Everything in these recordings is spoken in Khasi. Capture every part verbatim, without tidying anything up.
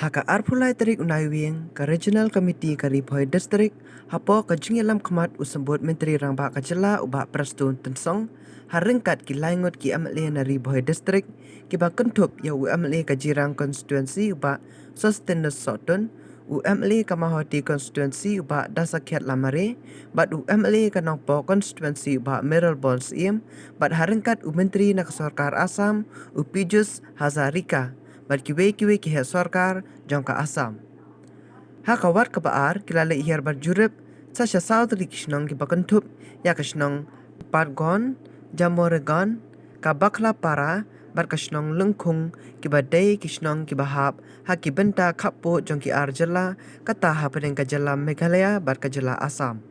Ka arphew lai tarik u Naiwieng, ka Regional Committee ka Ri Bhoi District, hapoh ka jingïalam khmat u Symbud Myntri Rangbah ka Jylla u Bah Prestone Tynsong, ha ryngkat ki laingut ki M L A na Ri Bhoi District, kiba kynthup ïa u M L A ka Jirang Constituency u Bah Sosthenes Sohtun, u M L A ka Mawhati Constituency u Bah Dasakhiat Lamare, bad u M L A ka Nongpoh Constituency u Bah Mayralborn Syiem, bad ha ryngkat u Myntri na ka Sorkar Assam u Piyush Hazarika, bad kiwei kiwei ki heh sorkar jong ka Assam. Ha ka ward kaba ar, ki la leit hiar bad jurip sha saw tylli ki shnong kiba kynthup ïa ka shnong Patgon, Jamoregon, ka Bakhlapara, bad ka shnong Lyngkhung, kiba dei ki shnong kiba hap ha ki bynta khappud jong ki ar jylla, kata hapdeng ka jylla Meghalaya bad ka jylla Assam.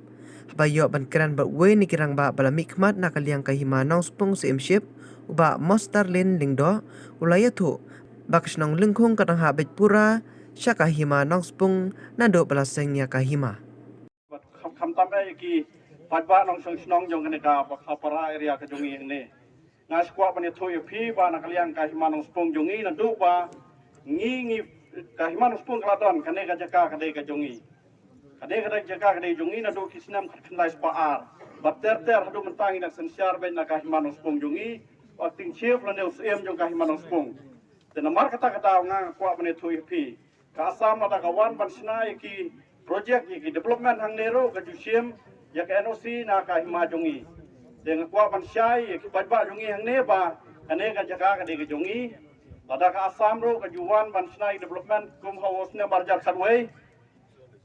Haba ïoh ban kren bad uwei na ki rangbah ba la mihkhmat na ka liang ka Hima Nongspung Syiemship, u Bah Mostarlin Lyngdoh, u la ïathuh ba ka shnong Lyngkhung ka dang hap beit pura sha ka Hima Nongspung naduh ba la seng ïa ka hima. Bad kham, khamtam eh ïa ki paidbah nongshong shnong jong kane ka Bakhlapara area ka jong ngi hangne. Nga sngewkwah ban ïathuh ïa phi ba na ka liang ka Hima Nongspung jong ngi naduh ba ngi, ngi, ka Hima Nongspung ka la don, kane ka jaka ka dei ka jong ngi. Kane ka dei jaka ka dei jong ngi naduh ki snem khatkhyndai spah ar. Bad ter ter haduh mynta ngi dang synshar beit na ka Hima Nongspung jong ngi, u acting chief lane u syiem jong ka Hima Nongspung. Te namar kata ka daw nga kwah ban ïathuh ïa phi. Ka Assam lada ka wan ban shna ïa ki project, ïa ki development hangne ruh, ka ju shim ïa ka N O C na ka hima jong ngi. Te nga kwah ban shai ïa ki paidbah jong ngi hangne ba kane ka jaka ka dei ka jong ngi. Lada ka Assam ruh ka ju wan ban shna ïa ki development kum ha u snem arhajar khatwei,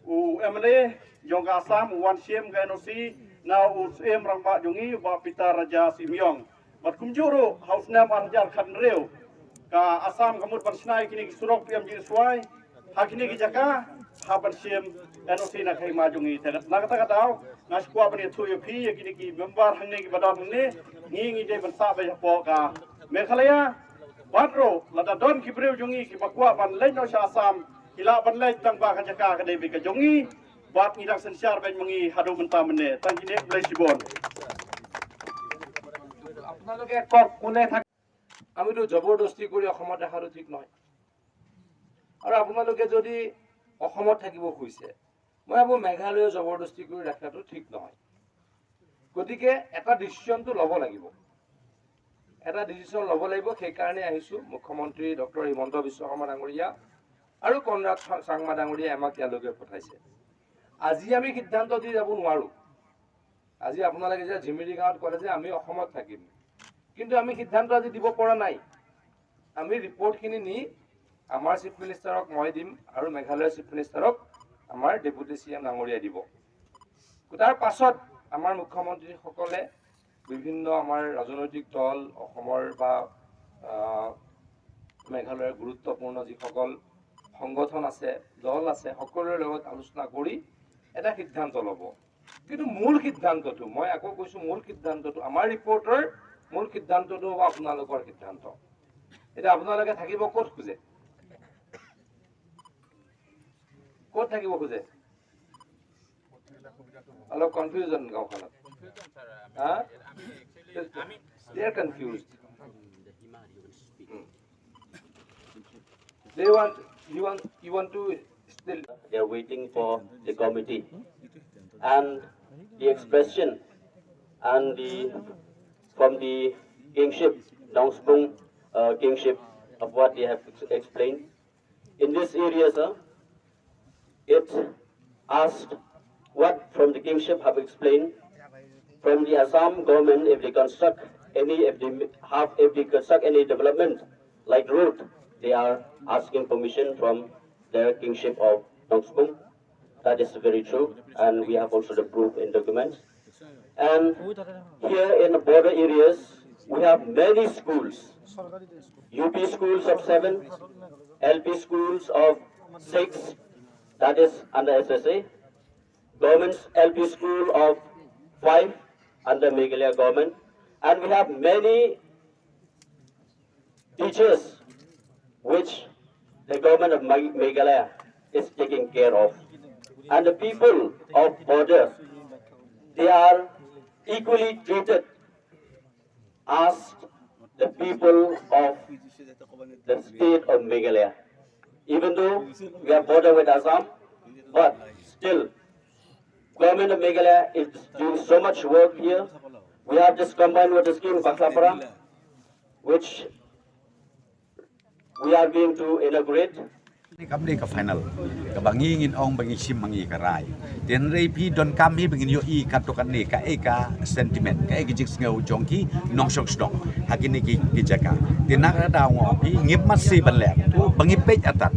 u M L A jong ka Assam u wan shim ka N O C na u syiem rangbah jong ngi, u Bah Peter Raja Syiemiong. Bad kumjuh ruh ha u snem arhajar khathynriew, ka Assam ka mut ban shna ïa kine ki surok P M G S Y ha kine ki jaka, hap ban shim N O C na ka hima jong ngi. Te na kata ka daw nga sngewkwah ban ïathuh ïa phi, ïa kine ki member hangne kiba don hangne, ngi, ngi dei ban sah beit hapoh ka Meghalaya. Bad ruh lada don ki briew jong ngi kiba kwah ban leit noh sha Assam, ki lah ban leit tang ba ka jaka ka dei beit ka jong ngi. Bad ngi dang synshar beit ma ngi haduh mynta mynne. Tang kine, khublei shibun. আপোনালোকে কওক, কোনে থাকে? আমিতো জবৰদস্তি কৰি অসমত ৰখাটো ঠিক নহয়। আৰু আপোনালোকে যদি অসমত থাকিব খুজিছে, মই ভাবোঁ মেঘালয়ে জবৰদস্তি কৰি ৰখাটো ঠিক নহয়। গতিকে এটা ডিচিশ্যনটো ল'ব লাগিব, এটা ডিচিশ্যন ল'ব লাগিব। সেইকাৰণে আহিছোঁ, মুখ্যমন্ত্ৰী ডক্টৰ হিমন্ত বিশ্ব শৰ্মা ডাঙৰীয়া আৰু কনৰাড চা-, চাংমা ডাঙৰীয়াই আমাক ইয়ালৈকে পঠাইছে। আজি আমি সিদ্ধান্ত দি যাব নোৱাৰোঁ। আজি আপোনালোকে যে জিমিৰি গাঁৱত ক'লে যে আমি অসমত থাকিম, কিন্তু আমি সিদ্ধান্ত আজি দিব পৰা নাই। আমি ৰিপৰ্টখিনি নি আমাৰ চিফ মিনিষ্টাৰক মই দিম আৰু মেঘালয়ৰ চিফ মিনিষ্টাৰক আমাৰ ডেপুটি চি এম ডাঙৰীয়াই দিব। তাৰ পাছত আমাৰ মুখ্যমন্ত্ৰীসকলে বিভিন্ন আমাৰ ৰাজনৈতিক দল, অসমৰ বা, আহ, মেঘালয়ৰ গুৰুত্বপূৰ্ণ যিসকল সংগঠন আছে, দল আছে, সকলোৰে লগত আলোচনা কৰি এটা সিদ্ধান্ত ল'ব। কিন্তু মূল সিদ্ধান্তটো, মই আকৌ কৈছোঁ, মূল সিদ্ধান্তটো, আমাৰ ৰিপৰ্টৰ মূল সিদ্ধান্তটো হ'ব আপোনালোকৰ সিদ্ধান্ত। এতিয়া আপোনালোকে থাকিব ক'ত খোজে? ক'ত থাকিব খোজে? অলপ কনফিউজন গাঁওখনত। হা? They are confused. Hmm. They want, you want, you want to still. They are waiting for the committee. And the expression and the, from the kingship, Nongspung, uh, kingship, of what they have ex-, explained. In this area, sir, it asked what from the kingship have explained, from the Assam government, if they construct any, if they have, if they construct any development like road, they are asking permission from the kingship of Nongspung. That is very true, and we have also the proof in documents. And here in the border areas, we have many schools, U P schools of seven, L P schools of six, that is under S S A, government's L P school of five under Meghalaya government, and we have many teachers which the government of Meg-, Meghalaya is taking care of. And the people of border, they are equally treated as the people of the state of Meghalaya. Even though we have border with Assam, but still, government of Meghalaya is doing so much work here. We have this combined water scheme, Bakhlapara, which we are going to inaugurate. Ni kam dei ka final. Kaba ngi ngin ong ba ngi shim ma ngi ka rai. Tynrai phi donkam hi ba ngin ïohi katto katne kaei ka sentiment, kaei ka jingsngew jong ki nongshong shnong ha kine ki, ki jaka. Te na kata daw ngi ong phi ngim mat shuh ban leh, ba ngi peit atat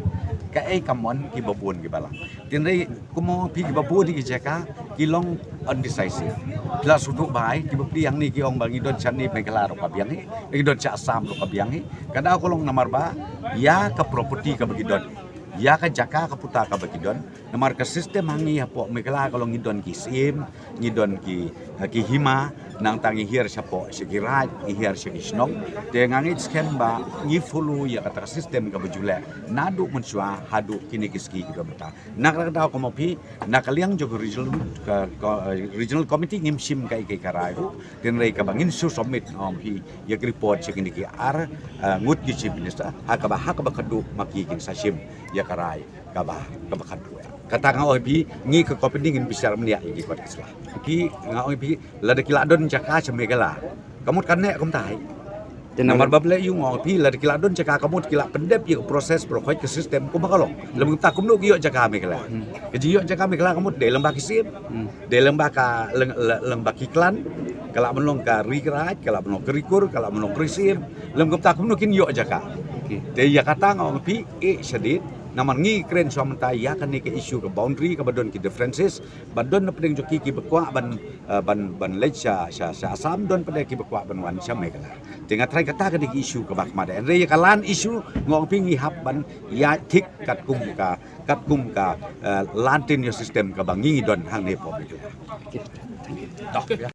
kaei ka mon kiba bun kiba lang. Tynrai kumno phi kiba bun ki jaka ki long undecisive. Phi la shu duh bai, kiba phi hangne ki ong ba ngi don shane Meghalaya ruh ka biang hi, ngi don sha Assam ruh ka biang hi. Ka daw ka long namar ba ïa ka property kaba ki don, ïa ka jaka ka puta kaba ki don. Namar ka system hangne hapoh Meghalaya ka long ngi don ki syiem, ngi don ki, ki hima, nangta ngi hiar shapoh sha ki raid, ngi hiar sha ki shnong. Te nga ngeit skhem ba ngi follow ïa kata ka system kaba ju leh naduh mynshuwa haduh kine ki sngi kiba mynta. Na kata ka daw kumno phi, na ka liang jong ka regional, ka, ka, regional committee ngim shim kaei kaei ka rai ruh. Tynrai kaba ngin shu submit, ong phi, ïa ka report sha kine ki ar, eh, ngut ki chief minister, ha kaba, ha kaba khatduh ma ki kin sa shim ïa ka rai kaba, kaba khatduh. Kata nga ong phi, ngi ka committee ngin bishar mynta ïa ki kot ki sla. Phi, nga ong phi, lada ki la don jaka sha Meghalaya, ka mut kan neh kumta hi. Namar ba balei ïa nga ong phi, lada ki la don jaka ka mut ki la pyndep ïa ka process baroh khoit ka system kumba ka long. Lym kumta kumno ki ïoh jaka Meghalaya. Ka jingïoh jaka Meghalaya ka mut dei lyngba ki syiem, dei lyngba ka, lyng, lyng, lyngba ki clan, ka lah ban long ka ri ka raid, ka lah ban long ka ri kur, ka lah ban long ka ri syiem. Lym kumta kumno kin ïoh jaka. Te ïa kata nga ong phi, eh, shadid, namar ngi kren shuwa mynta ïa kane ka issue ka boundary kaba don ki differences, ba don na pdeng jong ki kiba kwah ban, eh, ban, ban leit sha, sha, sha Assam, don pat de kiba kwah ban wan sha Meghalaya. Te nga tharai kata ka dei ka issue kaba kham dei. Hynrei ïa ka land issue nga ong phi ngi hap ban ïaid thik katkum ka, katkum ka, eh, land tenure system kaba ngi don hangne hapoh Meghalaya.